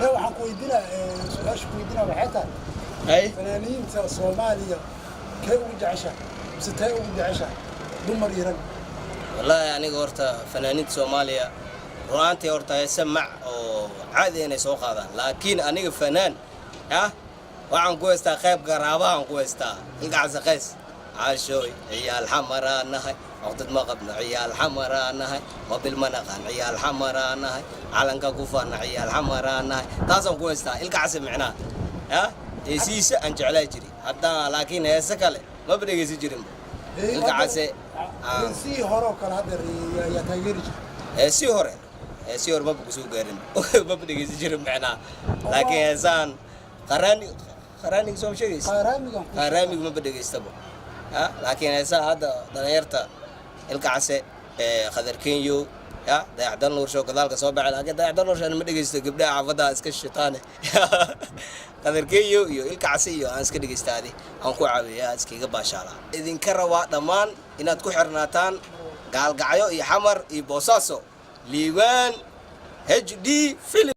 Ne waxaan ku weydiinaa, su-aasha ku weydiinaa waxay tahay, Hay. Fanaaniinta Soomaaliya kee ugu jeceshahay, mise tee ugu jeceshahay, dumar iyo rag? Wallaahi aniga horta fanaaniinta Soomaaliya ru'aantii horta heese mac oo caadi inay soo qaadaan, laakiin aniga fanaan ah waxaan ku haystaa qayb garaabahan ku haystaa Ilkacase Qays. Caashooy, ciyaal Xamaraa nahay, waqtid ma qabno, ciyaal Xamaraa nahay, mobil ma naqaan, ciyaal Xamaraa nahay, calanka ku faana, ciyaal Xamaraa nahay. Taasaan ku haystaa Ilkacase, micnaha ah heesihiisa aan jeclaa jiri haddana, laakiin heese kale maba dhegeysan jirinba Ilkacase. Heesihii hore oo kale hadda yaa taageeri jiray? Heesii hore maba kusoo gaarin, maba dhegeysan jirin micnaha, laakiin heesaan qaraani, qaraaniga soo ma sheegaysa? Qaaraamigan ku Qaaraamiga maba dhegeystaba ha, laakiin heesaha hadda dhalinyarta, Ilkacase, Khadar Kenyo ya, Dayaxdal Nuursho gadaalka soo baxay, laakiin Dayaxdal Nuursho ma dhegeysto, gabdhaha xaafadaha iska shitaane. Khadar Kenyo iyo Ilkacase iyo aan iska dhegeystaadi, aan ku caawiya, iskaga baashaalaa. Idinka rabaa dhammaan inaad ku xirnaataan Gaalgacyo iyo Xamar iyo Boosaaso, Liibaan HD Film.